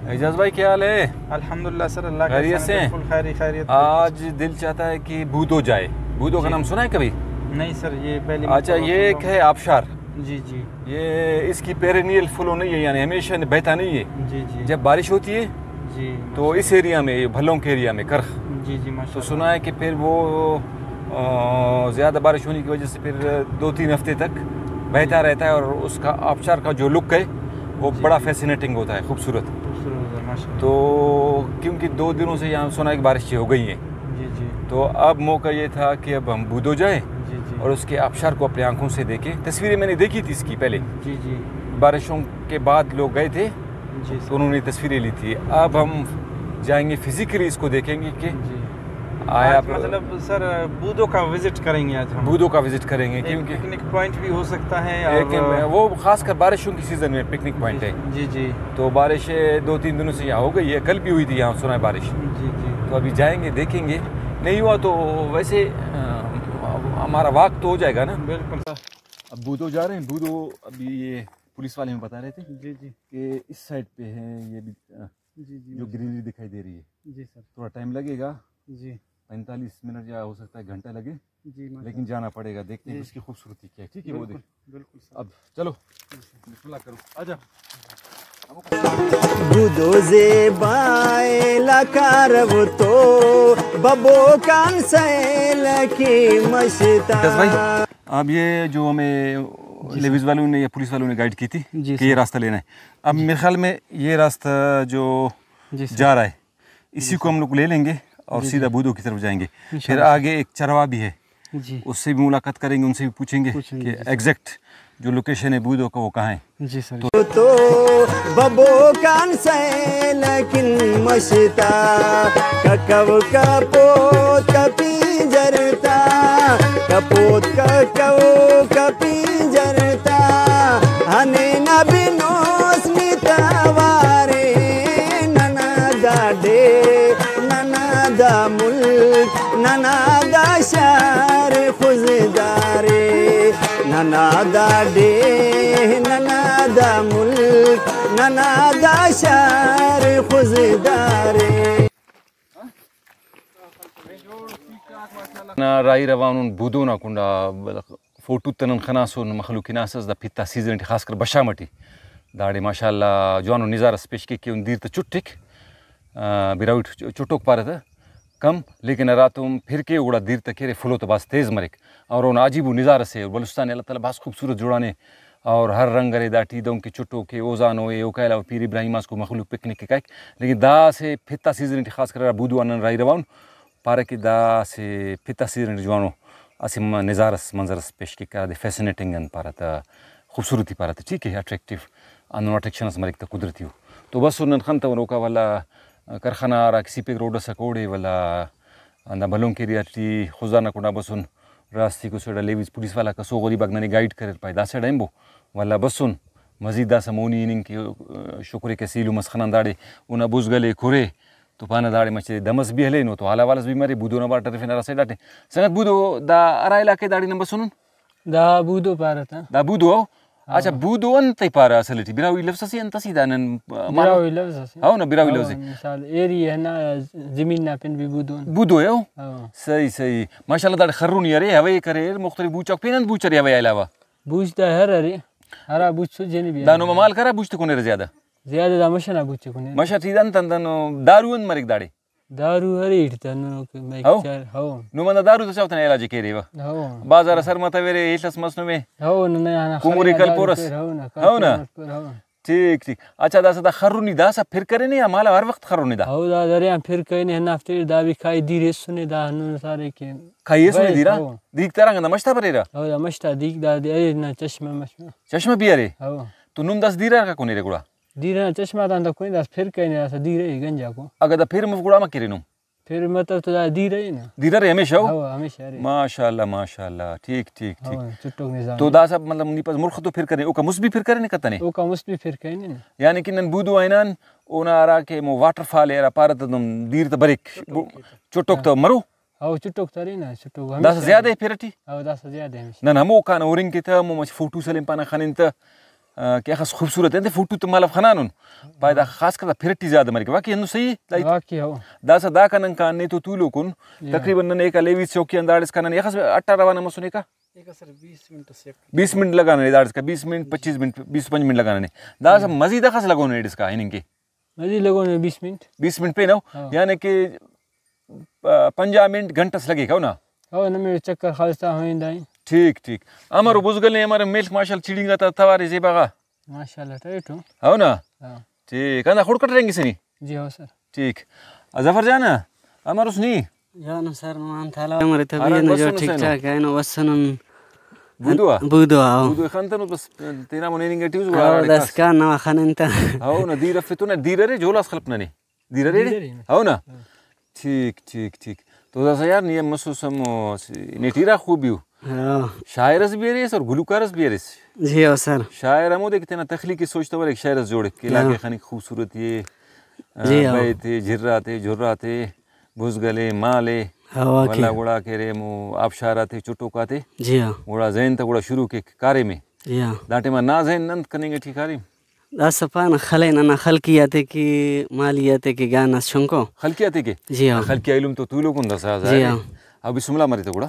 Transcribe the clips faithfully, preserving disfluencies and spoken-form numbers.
اعجاز بھائی، کیا حال ہے؟ الحمدللہ سر، اللہ کا خیریت احسان ہے، سے؟ بالکل خیری خیریت۔ آج دل چاہتا ہے کہ بودو جائے۔ بودو کا جی۔ نام سنا ہے کبھی؟ نہیں سر، یہ پہلی اچھا، مرتبہ یہ سن ایک رہا ہے ہوں۔ آبشار۔ جی، جی۔ یہ اس کی پیرینیل فلو نہیں ہے، یعنی ہمیشہ بہتا نہیں ہے۔ جی، جی۔ جب بارش ہوتی ہے جی، تو ماشاءاللہ۔ اس ایریا میں، یہ بھلونک ایریا میں، کرخ، جی، جی، تو ماشاءاللہ۔ سنا ہے کہ پھر وہ، آ، زیادہ بارش ہونے کی وجہ سے پھر دو تین ہفتے تک بہتا رہتا ہے اور اس کا آبشار کا جو لک ہے وہ جی۔ بڑا فیسینیٹنگ ہوتا ہے، خوبصورت۔ خوبصورت ہے، ماشاءاللہ۔ تو کیونکہ دو دنوں سے یہاں سنا ہے کہ بارشیں ہو گئی ہیں، جی، جی۔ تو اب موقع یہ تھا کہ اب ہم بودو جائیں جی، جی۔ اور اس کے آبشار کو اپنی آنکھوں سے دیکھیں۔ تصویریں میں نے دیکھی تھی اس کی پہلے، جی، جی۔ بارشوں کے بعد لوگ گئے تھے جی تو سر۔ انہوں نے تصویریں لی تھی۔ اب ہم جائیں گے، فزیکلی اس کو دیکھیں گے کہ جی۔ آیا آج پر مطلب سر، بودو کا وزٹ کریں گے آج ہم۔ بودو کا وزٹ کریں گے، ایک کیونکہ پکنک پوائنٹ بھی ہو سکتا ہے اور لیکن وہ خاص کر بارشوں کی سیزن میں پکنک پوائنٹ ہے۔ جی، جی۔ تو بارش دو تین دنوں سے یہاں ہو گئی ہے، کل بھی ہوئی تھی یہاں سنا ہے بارش۔ جی، جی۔ تو ابھی جائیں گے، دیکھیں گے، نہیں ہوا تو ویسے، آ، ہمارا واک تو ہو جائے گا نا۔ بالکل سر۔ اب بودو جا رہے ہیں، بودو ابھی یہ پولیس والے ہمیں بتا رہے تھے جی، جی۔ کہ اس سائڈ پہ ہے یہ بھی، آ، جی، جی، جو ماشاءاللہ۔ گرینری دکھائی دے رہی ہے۔ جی سر۔ تھوڑا ٹائم لگے گا، جی۔ پینتالیس منٹ یا ہو سکتا ہے گھنٹہ لگے، جی، ماشاءاللہ۔ لیکن جانا پڑے گا، دیکھتے ہیں جی۔ اس کی خوبصورتی کیا ہے، ٹھیک ہے، وہ بالکل، دیکھ۔ بالکل سر۔ اب چلو، جی سر۔ بسم اللہ کرو، آ جا۔ بودو زیبائے لکارو تو ببو کان سیل کی مشتا۔ یس بھائی، اب یہ جو ہمیں جی سر۔ لیویز والوں نے یا پولیس والوں نے گائیڈ کی تھی جی کہ یہ سر۔ راستہ لینا ہے، اب جی۔ میرے خیال میں یہ راستہ جو جی سر۔ جا رہا ہے، اسی جی کو سر۔ ہم لوگ لے لیں گے اور جی سیدھا جی۔ بودو کی طرف جائیں گے۔ انشاءاللہ۔ پھر آگے ایک چرواہا بھی ہے، جی۔ اس سے بھی ملاقات کریں گے، ان سے بھی پوچھیں گے پوچھیں گے کہ جی سر۔ ایگزیکٹ جو لوکیشن ہے بودو کا، وہ کہاں ہے۔ جی سر۔ تو تو ببو کان سیل کن مشتا، ککو کپوت کپی جرتا، کپوت ککو کپی جرتا، ہنینہ بنوس نی توارے، ننا دا ڈیہہ، ننا دا ملک، ننا دا شار خضدارے، ننا دا ڈیہہ، ننا دا ملک، ننا دا شار خضدارے۔ نا راہی روانن بودو نا کنڈا، فوٹو تنن خناسن، مخلوق ہناسس دا پتا سیزن ٹی، خاص کر بشام ٹی داڑے ماشاءاللہ جوانو نظارہ اس پیش کیک کہ دیر تہ چٹک، آ، براہوئی ٹ چٹوک پارہ تہ کم، لیکن ہراتم پھر کے گڑا دیر تہ کیرے فلو تہ بھاز تیز مریک اور اونا عجیب و نظارہ سے اور بلوچستان اللہ تعالی بھاز خوبصورت جوڑانے۔ اور ہر رنگ ارے داٹی، دہنکہ چٹوک ءِ، اوزانو ءِ، اوکا علاوہ پیر ابراہیم آ اسکو مخلوق پکنک کہ کائک، لیکن دا اسہ پھتا سیزن ٹی خاص کر ہرا بودو آ نن راہی روان پارہ کہ دا اسہ پھتا سیزن ٹی جوانو اسہ م-، نظارہ اس، منظر اس پیش کیک، ہرادے فیسنیٹنگ انت پارہ تہ، خوبصورتی پارہ تہ، ٹھیک ہے، اٹریکٹیو، ہندن اٹریکشن اس مریک تہ قدرتی ءُ۔ تو بس نن خنتون اوکا، ولدا کرخانہ ہرا کہ سی پیک روڈ اس اکہ اوڑے، ولدا ہندا بھلونک ایریا ٹی خضدار نا کنڈا بسن۔ راستیکو سیڈا لیویز پولیس والا کسو غریباک ننے گائیڈ کریر، پائے دا سیڈا ہنبو، ولدا بسن۔ مزید داسہ مونی ہننگ کہ، شکر ءِ کہ اسہ ایلم اس خنان داڑے، اونا بزگل ءِ کھرے تو پانہ داڑے مچہ دم اس بھی ہلینو تو حال احوال اس بھی مرے، بودو نا بار ٹرفین ہرا سیڈاٹے۔ سنگت بودو دا ہرا علاقہ داڑے نن بسنن؟ دا بودو پارہ تہ۔ دا بودو او؟ ہاں۔ اچھا، بودو انت ءِ پارہ اصل ٹی؟ براہوئی لفظ اسے انت اسے دا نن، آ، مالو؟ براہوئی لفظ اسے۔ ہاں نا، براہوئی ہاں، لفظ اے۔ مثال ایری ہے نا، زمین نا پن بھی بودو انت۔ بودو اے او؟ ہاں۔ صحیح، صحیح۔ ماشاءاللہ داڑے خرونی ارے، ہوے کریر، مختلف بوچاک پین انت بوچ ارے ہوے علاوہ؟ بوچ دا ہر ارے، ہرا بوچ سو جنی بھی دا ارے۔ نما مال کرا بوچ تے کنیرہ زیادہ؟ زیادہ دا مش ئنا بوچ تے کنیرہ۔ مش ٹی انت انت دارو انت مریک داڑے؟ دارو ارے ایٹ تہ ننوک مریک ہو؟ چار، ہو۔ نم ہندا دارو تا چاوہ تینا علاج ءِ کیرے و۔ ہو۔ بازار آ سر متویرے، ہیڷ اس مس نمے۔ ہو، ننے ہندا کمرے خرے نا کلپورس۔ دارو پیر، ہو نا، ہو نا۔ کلپور ملپور، ہو۔ ٹھیک، ٹھیک۔ اچھا، داسہ دا خرونی داسہ پھر کرینے یا مالا ہر وقت خرونی دا؟ ہو، دا دریا آن پھر کرینے، ہندا ہفتے ٹی دا بھی کھائی دیر ایسنے، دا ہندن سارے کہ کھائی ایسنے بھائی، دیرا؟ ہو۔ دیک ترانگ ہندا مش تا بریرہ؟ ہو، دا مش تا دیک دا دے ارے نا چشمہ مشمہ۔ چشمہ بھی ارے؟ ہو۔ تو نم داسہ دیرا کا کونیرے گڑا؟ دیر ئنا چشمہ غاتان تہ کننگ، داسہ پھر کرینے، داسہ دیر ءِ گنجاکو۔ اگہ دا پھر مف گڑا امر کیرے نم؟ پھر متو تو دا دیر ءِ نا۔ دیر ارے ہمیشہ او؟ ہو، ہمیشہ ارے۔ ماشاءاللہ، ماشاءاللہ، ٹھیک، ٹھیک، ٹھیک۔ ہو، چٹوک نظام۔ تو داسہ مطلب نی پاس مُلخ تو پھر کرینے، اوکا مُست بھی پھر کرینے کتنے؟ اوکا مُست بھی پھر کرینے نا۔ یعنی کہ نن بودو آ ہنان، اونا ہرا کہ ہمو واٹر فال ءِ ہرا پارہ تہ نم دیر تہ بریک، چٹوک تہ۔ چٹوک تہ مرو؟ ہو، چٹوک تہ ارے نا، چٹوک داسہ ہمیشہ زیادہ ارے۔ ءِ پھر ٹی؟ ہو، داسہ زیادہ ءِ ہمیشہ۔ نن ہموکان ہُرنگ کہ تہ، ہمو مچہ فوٹوس ہلین پانہ خنن تہ، آ، کہ اخس خوبصورت انت، فوٹو تو مالو خنانن۔ پائے دا خاص کر دا پھرٹی زیادہ مریک۔ واقعی ہندن صحیح اے؟ دائیک۔ واقعی ہو۔ داسہ داکان نن کان نیتو تولوکن۔ یا۔ تقریباً نن ایکا لیویز چوکی آن داڑسکان ننے اخس اٹ آ روانہ مسنے کا؟ ایکا سر بیس منٹ اس یک۔ بیس منٹ لگانے داڑسکا، بیس منٹ، پچیس منٹ، بیس پنچ منٹ لگانے۔ داسہ مزید اخس لگونے ایڑسکا ہننگ کے۔ مزید لگونے بیس منٹ۔ بیس منٹ پین او؟ ہاں۔ یعنی کہ، آ، پنجاہ منٹ گھنٹہ اس لگے کاو نا؟ ہو، نمے چکر خالص تا ہوئیں دائیں۔ ٹھیک، ٹھیک۔ امر و بزگل نے، امر میل ماشاءاللہ چڑینگا تا توارے زیبا غا۔ ماشاءاللہ، ٹائٹ ہو۔ ہو نا؟ ہاں۔ ٹھیک، اندا خڑکٹ رنگ سے نی؟ جی ہو سر۔ ٹھیک۔ آ، ظفر جان، امر اس نی؟ جان سر، مان تھالا امر طبیعت آرام نو جو بسن ٹھیک حسین۔ ٹھاک ہے نو وسنن۔ بودو آ؟ بودو آ، ہو۔ بودو خان تنو بس تینا منینگ ٹیوز ہو، گڑا دس کان نوا خنن تا۔ ہو نا، دیر افتو نا، دیر ارے جولاس خلپ ننے۔ دیر ارے؟ دیر ارے۔ ہو نا؟ ہاں۔ ٹھیک، ٹھیک، ٹھیک۔ تو داسہ یار نی ہم مسوس ہم، نیٹی ارا خوبی ءُ۔ ہاں۔ شاعر اس بھی اریس اور گلوکار اس بھی اریس۔ جی ہاں سر۔ شاعر ہمودے کہ تینا تخلیقی سوچ تا ولے شاعر اس جوڑک، کہ ہاں۔ علاقے خنک خوبصورتی ءِ، جی ہاں۔ بیت ءِ، جھر آتے، جھر آتے، بزگل ءِ، مال ءِ، ہاں، واقعی۔ ولدا گڑا کہ ارے ہمو آبشار آتے، چٹوک آتے۔ جی ہاں۔ گڑا ذہن تا گڑا شروع کیک کاریم ءِ۔ جی ہاں۔ دا ٹائما نا ذہن انت کننگ ٹی کاریم؟ داسہ پانہ خلین ہندا خلقی آتے کہ مالی آتے کہ گانا اس چنکو۔ خلقی آتے کہ؟ جی ہاں۔ خلقی علم تو تولوکن داسہ جی ظاہر ہے۔ ہاں۔ ابھی سملا مری تو گڑا۔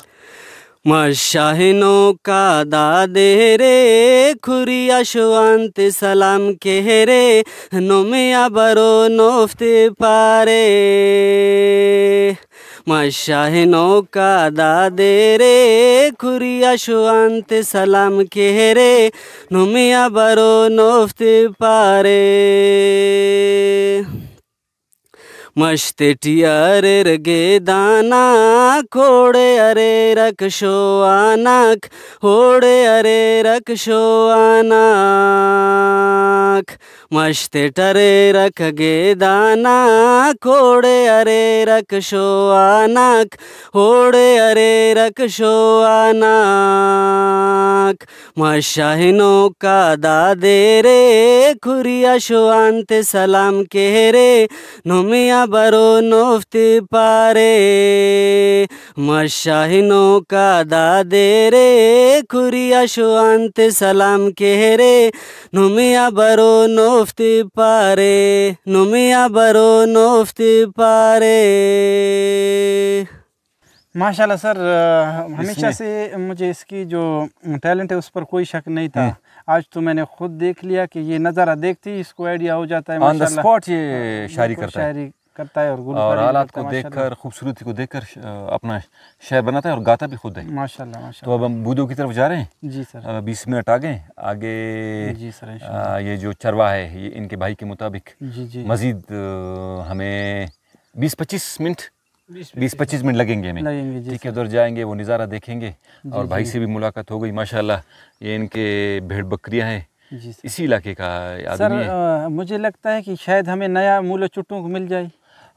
مش شاہنوکا دا دیرے کھری آ شوانتے سلام کیرے، نمے آ برو نوفتے پارے۔ مش شاہنوکا دا دیرے کھری آ شوانتے سلام کیرے، نمے آ برو نوفتے پارے۔ مش تیٹی اریر گیداناک، اوڑے اریرک شواناک، اوڑے اریرک شواناک۔ مش تیٹ اریرک گیداناک، اوڑے اریرک شواناک، اوڑے اریرک شواناک۔ مش شاہنوکا دا دیرے کھری آ شوانتے سلام کیرے، نمے آ برو نوفتے پارے۔ مش شاہنوکا دا دیرے کھری آ شوانتے سلام کیرے، نمے آ برو نوفتے پارے، نمے آ برو نوفتے پارے۔ ماشاءاللہ سر، آ، ہمیشہ سے مجھے اس کی جو ٹیلنٹ ہے اس پر کوئی شک نہیں تھا۔ ہوں۔ آج تو میں نے خود دیکھ لیا کہ یہ نظارہ دیکھتے ہی اس کو آئیڈیا ہو جاتا ہے، آن دا ماشاءاللہ۔ اسپاٹ یہ شاعری بالکل کرتا ہے۔ شاعری کرتا ہے اور اور گلوکاری بھی حالات کرتا ہے، کو دیکھ ماشاءاللہ۔ کر، خوبصورتی کو دیکھ کر ش-، اپنا شعر بناتا ہے اور گاتا بھی خود ہے۔ ماشاءاللہ، ماشاءاللہ۔ تو اب ہم بودو کی طرف جا رہے ہیں۔ جی سر۔ آ، بیس منٹ آ گئے، آگے، جی سر، انشاءاللہ۔ آ، یہ جو چرواہا ہے، یہ ان کے بھائی کے مطابق جی، جی۔ مزید، آ، ہمیں بیس پچیس منٹ، بیس بیس پچیس منٹ لگیں گے ہمیں۔ لگیں گے، جی ٹھیک ہے، سر۔ ادھر جائیں گے، وہ نظارہ دیکھیں گے۔ جی، اور بھائی جی۔ سے بھی ملاقات ہو گئی، ماشاءاللہ، یہ ان کے بھیڑ بکریاں ہیں۔ جی سر۔ اسی علاقے کا سر، آدمی ہے۔ آ، مجھے لگتا ہے کہ شاید ہمیں نیا مولو چٹوک مل جائے۔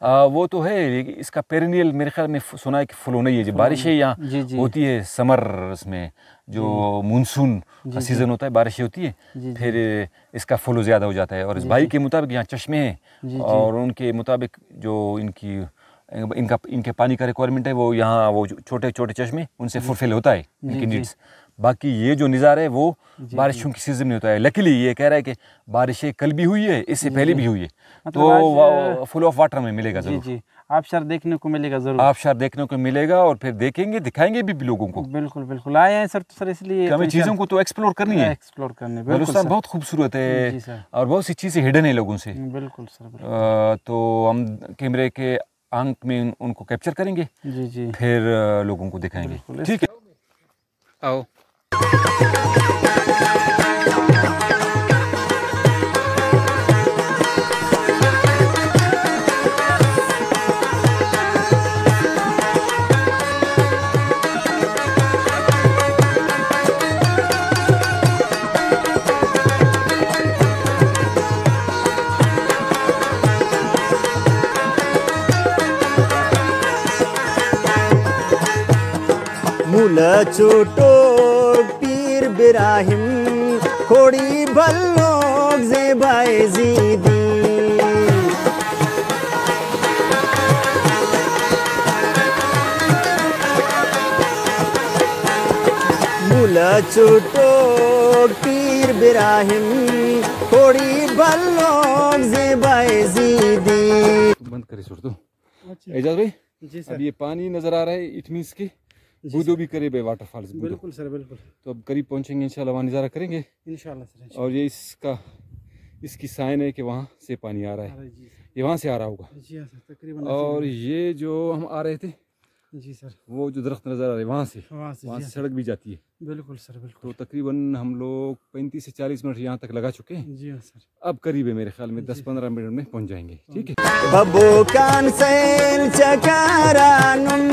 آ، وہ تو ہے، لیکن اس کا پیرینیل میرے خیال میں ف-، سنا ہے کہ فلو نہیں ہے۔ جو فلو بارشیں نہیں۔ یہاں جی، جی۔ ہوتی ہے سمر، اس میں جو جی۔ مونسون جی، کا جی۔ سیزن ہوتا ہے، بارشیں ہوتی ہیں، جی، جی۔ پھر اس کا فلو زیادہ ہو جاتا ہے۔ اور اس جی، بھائی جی۔ کے مطابق یہاں چشمے ہیں، جی، جی۔ اور ان کے مطابق جو ان کی، ان کا، ان کے پانی کا ریکوائرمنٹ ہے، وہ یہاں وہ جو چھوٹے چھوٹے چشمے، ان سے جی۔ فلفل ہوتا ہے ان جی، کی جی۔ نیڈس۔ باقی یہ جو نظارہ ہے، وہ جی، بارشوں جی۔ کی سیزن میں ہوتا ہے۔ لکیلی یہ کہہ رہا ہے کہ بارشیں کل بھی ہوئی ہے، اس سے جی، پہلے جی۔ بھی ہوئی ہے۔ مطلب تو آج، وہ آ، فلو آف واٹر میں ملے گا جی، ضرور۔ جی۔ آبشار دیکھنے کو ملے گا ضرور۔ آبشار دیکھنے کو ملے گا اور پھر دیکھیں گے، دکھائیں گے بھی لوگوں کو۔ بالکل، بالکل۔ آئے ہیں سر، تو سر اس لیے کہ ہمیں تو چیزوں سر کو تو ایکسپلور کرنی ہے۔ ایکسپلور کرنی، بالکل بلوچستان سر۔ بہت خوبصورت ہے جی سر۔ اور بہت سی چیزیں ہڈن ہیں لوگوں سے۔ بالکل سر، بالکل۔ آ، تو ہم کیمرے کے آنکھ میں ان، ان کو کیپچر کریں گے، جی، جی۔ پھر، آ، لوگوں کو دکھائیں گے۔ بالکل۔ ٹھیک ہے۔ آؤ۔ ملا چوٹوک پیر براہیم، کھوڑی بھلوک زیبا یزیدی۔ ملا چوٹوک پیر ابراہیم کوڑی بھلوک زیبا یزیدی۔ بند کریسٹ تو۔ اچھا۔ اعجاز بھائی، جی سر۔ اب یہ پانی نظر آ رہا ہے، اٹ مینس کہ جی بودو سر۔ بھی قریب ہے، واٹر فالز بودو۔ بالکل سر، بالکل۔ تو اب قریب پہنچیں گے، انشاءاللہ وہاں نظارہ کریں گے۔ انشاءاللہ سر، انشاءاللہ۔ اور یہ اس کا، اس کی سائن ہے کہ وہاں سے پانی آ رہا ہے۔ آ رہا ہے، جی سر۔ یہ وہاں سے آ رہا ہوگا۔ جی ہاں سر، تقریباً اور ایسے ہی۔ یہ جو ہم آ رہے تھے، جی سر۔ وہ جو درخت نظر آ رہے ہیں، وہاں سے، وہاں سے، وہاں جی سے ہاں سڑک سر۔ بھی جاتی ہے۔ بالکل سر، بالکل۔ تو تقریباً ہم لوگ پینتیس سے چالیس منٹ یہاں تک لگا چکے ہیں۔ جی ہاں سر۔ اب قریب ہے، میرے خیال میں جی دس سر۔ پندرہ منٹ میں پہنچ جائیں گے۔ ٹھیک ہے۔ ببوکان سیل چکرانم،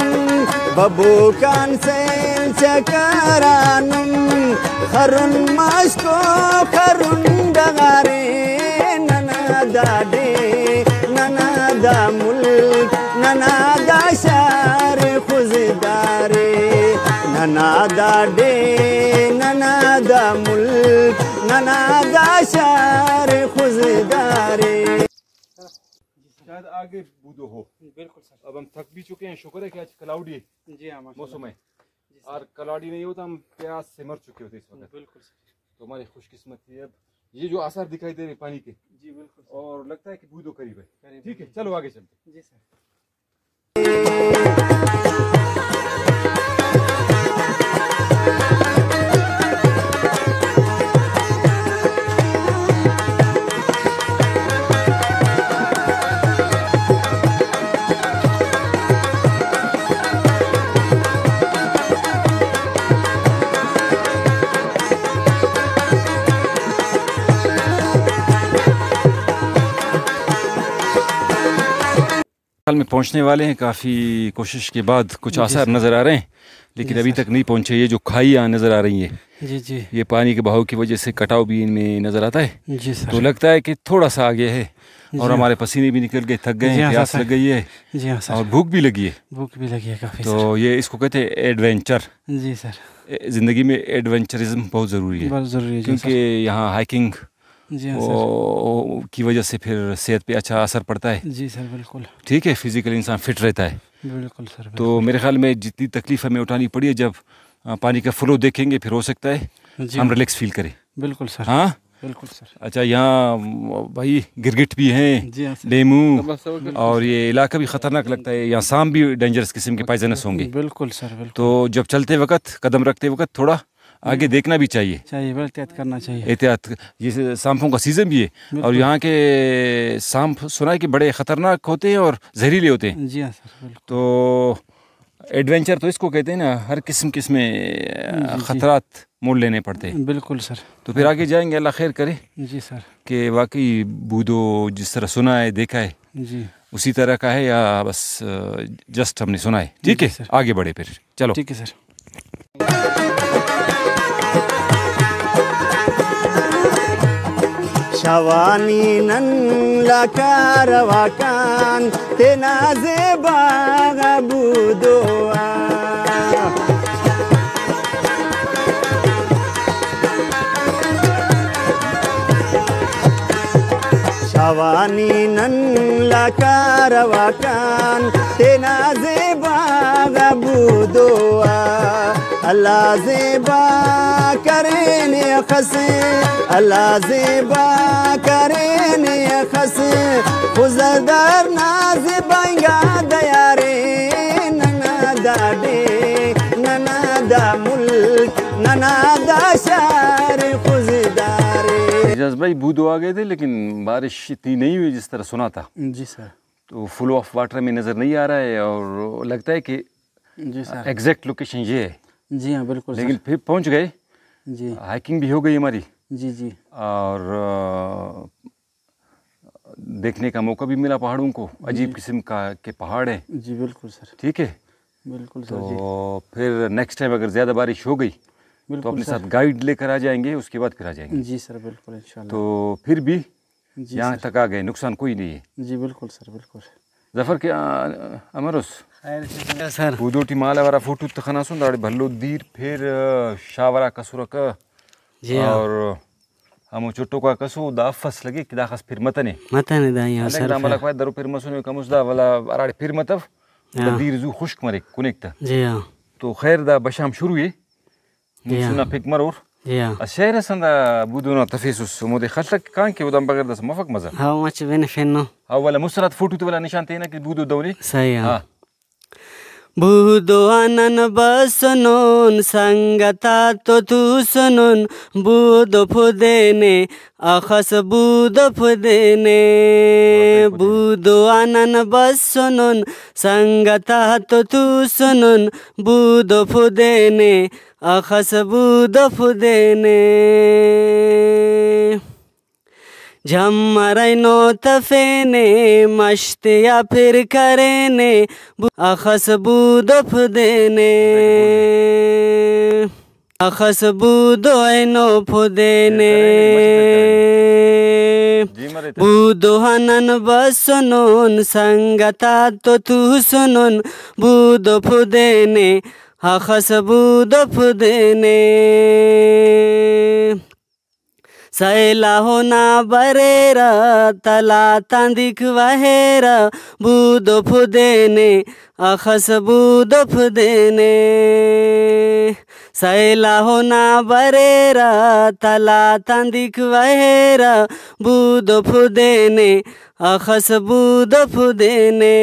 ببوکان سیل چکرانم، خرن ماسکو خرن ڈغارے، ننا داڈے، ننا دا ملک، ننا دا شار خضدارے، ننا دا ڈیہہ، ننا دا ملک، ننا دا شار خضدارے۔ شاید آگے بودو ہو۔ بالکل سر۔ اب ہم تھک بھی چکے ہیں، شکر ہے کہ آج کلاؤڈی جی ہاں، ماشاءاللہ۔ موسم ہے۔ جی سر۔ اور کلاؤڈی نہیں ہوتا، ہم پیاس سے مر چکے ہوتے اس وقت۔ بالکل سر۔ تو ہماری خوش قسمتی ہے۔ اب یہ جو آثار دکھائی دے رہے ہیں پانی کے، جی بالکل سر۔ اور لگتا ہے کہ بودو قریب ہے۔ قریب ٹھیک ہے، ہے۔ چلو آگے چلتے ہیں۔ جی سر۔ حال میں پہنچنے والے ہیں، کافی کوشش کے بعد کچھ جی آثار سر۔ نظر آ رہے ہیں، لیکن جی ابھی سر۔ تک نہیں پہنچے۔ یہ جو کھائیاں نظر آ رہی ہیں، جی، جی۔ یہ پانی کے بہاؤ کی وجہ سے کٹاؤ بھی ان میں نظر آتا ہے۔ جی سر۔ تو لگتا ہے کہ تھوڑا سا آگے ہے جی اور ہاں۔ ہمارے پسینے بھی نکل گئے، تھک گئے جی ہیں، ہاں پیاس سر۔ لگ گئی ہے جی ہاں سر۔ اور بھوک بھی لگی ہے۔ بھوک بھی لگی ہے کافی سر۔ تو یہ اس کو کہتے ہیں ایڈونچر۔ جی سر۔ اے، زندگی میں ایڈونچرزم بہت ضروری ہے۔ بہت ضروری ہے، جی سر۔ کیونکہ یہاں ہائیکنگ جی ہاں سر۔ وہ، کی وجہ سے پھر صحت پہ اچھا اثر پڑتا ہے۔ جی سر، بالکل۔ ٹھیک ہے، فزیکلی انسان فٹ رہتا ہے۔ بالکل سر، تو بالکل۔ میرے خیال میں جتنی تکلیف ہمیں اٹھانی پڑی ہے، جب، آ، پانی کا فلو دیکھیں گے، پھر ہو سکتا ہے جی ہم ہاں۔ ریلیکس فیل کریں۔ بالکل سر۔ ہاں؟ بالکل سر۔ اچھا، یہاں، بھائی، گرگٹ بھی ہیں، جی ہاں سر۔ لیمو، اور یہ علاقہ بھی خطرناک لگتا ہے، یہاں سانپ بھی ڈینجرس قسم کے پوائزنس ہوں گے۔ بالکل سر، بالکل۔ تو جب چلتے وقت، قدم رکھتے وقت تھوڑا آگے دیکھنا بھی چاہیے۔ چاہیے، بڑا احتیاط کرنا چاہیے۔ احتیاط، یہ سانپوں کا سیزن بھی ہے۔ بالکل۔ اور یہاں کے سانپ سنا ہے کہ بڑے خطرناک ہوتے ہیں اور زہریلے ہوتے ہیں۔ جی ہاں سر، بالکل۔ تو ایڈونچر تو اس کو کہتے ہیں نا، ہر قسم قسم میں جی، جی۔ خطرات مول لینے پڑتے ہیں۔ بالکل سر۔ تو پھر آگے جائیں گے، اللہ خیر کرے جی سر۔ کہ واقعی بودو جس طرح سنا ہے، دیکھا ہے، جی۔ اسی طرح کا ہے یا بس، آ، جسٹ ہم نے سنا ہے۔ ٹھیک جی ہے، سر۔ آگے بڑھے پھر۔ چلو۔ ٹھیک ہے سر۔ شوانی نن لا کارواکان تینا زیبا غا بودو آ۔ شوانی نن لا کارواکان تینا زیبا غا بودو آ۔ اللہ زیبا کرینے خس، اللہ زیبا کرینے خس، خضدار نا زیبا انگا دیارے، ننا دا ڈیہہ، ننا دا ملک، ننا دا شار خضدارے۔ اعجاز بھائی، بودو آ گئے تھے، لیکن بارش اتنی نہیں ہوئی جس طرح سنا تھا۔ جی سر۔ تو فلو آف واٹر ہمیں نظر نہیں آ رہا ہے اور لگتا ہے کہ جی سر۔ ایگزیکٹ لوکیشن یہ ہے۔ جی ہاں، بالکل سر۔ لیکن پھر پہنچ گئے۔ جی۔ ہائیکنگ بھی ہو گئی ہماری۔ جی، جی۔ اور، آ، دیکھنے کا موقع بھی ملا پہاڑوں کو، عجیب جی۔ قسم کا کے پہاڑ ہیں۔ جی، بالکل سر۔ ٹھیک ہے؟ بالکل سر، جی۔ تو پھر نیکسٹ ٹائم اگر زیادہ بارش ہو گئی، تو بالکل اپنے سر۔ ساتھ گائیڈ لے کر آ جائیں گے، اس کے بعد پھر آ جائیں گے۔ جی سر، بالکل، انشاءاللہ۔ تو پھر بھی جی یہاں سر۔ تک آ گئے، نقصان کوئی نہیں ہے۔ جی بالکل سر، بالکل۔ ظفر کیا، امروس؟ خیر سر۔ بودو ٹی مال ہرا فوٹو تخناسن، داڑے بھلو دیر پھر، آ، شاور آک اسرکہ۔ جی ہاں۔ اور ہمو چٹوک آک اسو، دا افس لگے کہ داخس پھر متنے۔ متنے دا، یہاں الگ سر دا پھر۔ ملک وائے درو پھر مسنے کموس دا، ولا ہراڑے پھر متو، دا ہاں۔ دیر زو خشک مریک، کنیک تا۔ جی ہاں۔ تو خیر دا بشام شروع ہے۔ جی ہاں۔ مونسون نا پک مرور۔ جی ہاں۔ اسہ شعر اس ہندا بودو نا تفیسس، مودے خلک کان کہ اودان بغیر داسہ مفک مزہ۔ ہاں، مچہ بنفنو۔ ہاں، ولدا مست آتا فوٹو تے ولدا نشان تینہ کہ بودو دہنے۔ صحیح، ہاں۔ ہاں۔ بودو آ نن بسنن، سنگت آتو توسنن، بودو پدینے، اخس بودو پدینے۔ بودو آ نن بسنن، سنگت آتو توسنن، بودو پدینے، اخس بودو پدینے۔ جھمر اینو تفینے، مش تیا پھر کرینے، بو-، اخس بودو پدینے۔ اخس بودو اینو پدینے۔ جی مرے تہ۔ بودو آ نن بسنن، سنگت آتو توسنن، بودو پدینے، اخس بودو پدینے۔ سیل آ ہونا بریرہ، تلاتان دیک وہیرہ، بودو پدینے، اخس بودو پدینے۔ سیل آ ہونا بریرہ، تلاتان دیک وہیرہ، بودو پدینے، اخس بودو پدینے۔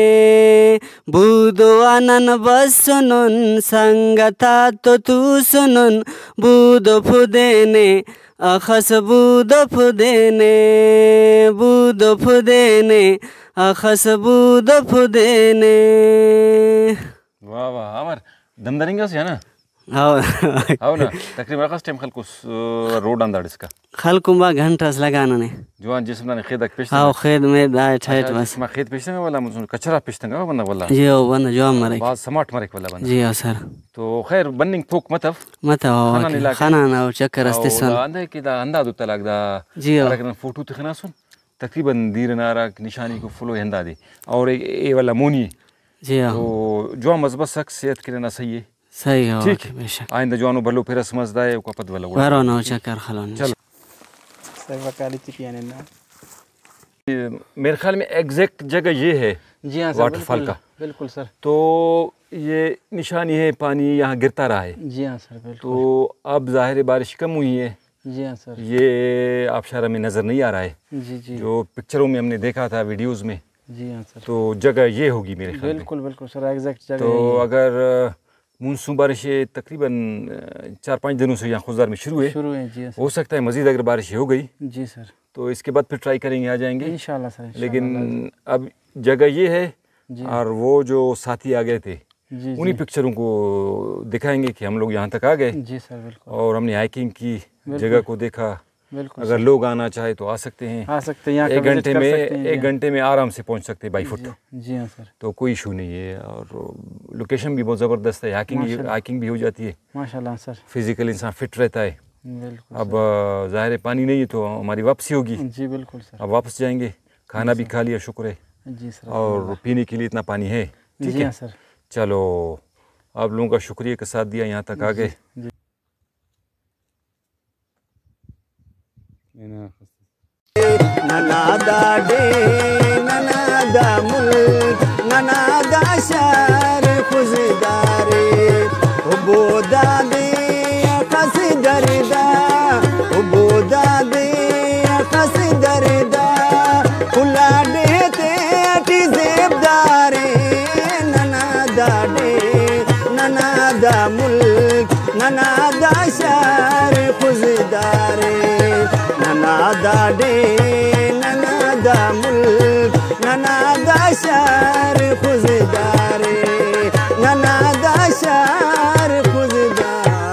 بودو آ نن بسنن، سنگت آتو توسنن، بودو پدینے، اخس بودو پدینے، بودو پدینے، اخس بودو پدینے۔ واہ واہ، عامر، دم درینگ اسے نا؟ ہاں۔ ہاں نا، تقریباً اخس ٹائم خلکوس، آ، روڈ آن داڑسکا؟ خلکن با گھنٹہ اس لگا ننے۔ جوان جسم ننے خیدک پیش تنگا۔ ہاں، خید مید آئے ٹھائٹ اچھا، بس۔ جسم آ خید پیش تنگا ولا مسن کچرا پیش تنگا بندغ ولا۔ جی ہو بندغ جوان مریک۔ باز سمارٹ مریک ولا بندغ۔ جی ہو سر۔ تو خیر بننگ تھوک متو۔ متو ہو، خنان اوکے۔ علاقہ۔ خنان او چکر اس او تسن۔ دا اندے کہ دا ہندا دو تلاک دا جی ہو۔ ہراکہ نن فوٹو تخناسن۔ تقریباً دیر ئنا ہراک نشانی کو فلو ہندادے۔ اور اے، اے ولا مونی۔ جی ہاں۔ تو جوان مس بسک، صحت کہ ننا صحیح اے۔ صحیح ہو، ٹھیک۔ اوکے، بے شک۔ آئندہ جوانو بھلو پھرس مس دائے، اوکا پد ولو۔ ورو نو چکر خلون۔ چلو۔ سیوا کالی ٹکی آن ہندا۔ میرے خیال میں ایگزیکٹ جگہ یہ ہے جی ہاں سر، واٹر فال بالکل، کا۔ بالکل سر۔ تو یہ نشانی ہے، پانی یہاں گرتا رہا ہے۔ جی ہاں سر، بالکل۔ تو اب ظاہر ہے بارش کم ہوئی ہے۔ جی ہاں سر۔ یہ آبشار ہمیں نظر نہیں آ رہا ہے۔ جی، جی۔ جو پکچروں میں ہم نے دیکھا تھا، ویڈیوز میں۔ جی ہاں سر۔ تو جگہ یہ ہوگی میرے خیال میں۔ بالکل، بالکل سر، ایگزیکٹ جگہ تو یہی ہے۔ اگر، آ، مونسون بارشیں تقریباً، آ، چار پانچ دنوں سے یہاں خضدار میں شروع ہے۔ شروع ہے، جی ہاں سر۔ ہو سکتا ہے مزید اگر بارشیں ہو گئی جی سر۔ تو اس کے بعد پھر ٹرائی کریں گے، آ جائیں گے۔ انشاءاللہ سر، انشاءاللہ۔ لیکن اب جگہ یہ ہے جی۔ اور وہ جو ساتھی آ گئے تھے، جی، انہی جی۔ پکچروں کو دکھائیں گے کہ ہم لوگ یہاں تک آ گئے۔ جی سر، بالکل۔ اور ہم نے ہائیکنگ کی، بالکل۔ جگہ کو دیکھا۔ بالکل اگر سر۔ لوگ آنا چاہے تو آ سکتے ہیں۔ آ سکتے ہیں، یہاں کا ایک وزٹ گھنٹے کر میں، سکتے ہیں، ایک جی۔ گھنٹے میں آرام سے پہنچ سکتے ہیں بائی فٹ۔ جی، جی ہاں سر۔ تو کوئی ایشو نہیں ہے۔ اور لوکیشن بھی بہت زبردست ہے، ہائیکنگ، ماشاءاللہ۔ ہائیکنگ بھی ہو جاتی ہے۔ ماشاءاللہ سر۔ فزیکل انسان فٹ رہتا ہے۔ بالکل اب، سر۔ آ، ظاہر ہے پانی نہیں ہے تو ہماری واپسی ہوگی۔ جی، بالکل سر۔ اب واپس جائیں گے، کھانا جی بھی سر۔ کھا لیا، شکر ہے۔ جی سر، اور الحمدللہ۔ پینے کے لیے اتنا پانی ہے، ٹھیک جی ہے؟ ہاں سر۔ چلو، آپ لوگوں کا شکریہ کہ ساتھ دیا، یہاں تک آ جی، گئے۔ جی۔ ننا داڈے، ننا دا ملک، ننا دا شار خضدارے۔ او بودادے اخس دردا، او بودادے اخس دردا، کل آ ڈیہہ تیٹی زیبدارے۔ ننا داڈے، ننا دا ملک، ننا دا شار خضدارے۔ ننا داڈے، ننا دا ملک، ننا دا شار خضدارے۔ ننا دا شار خضدارے۔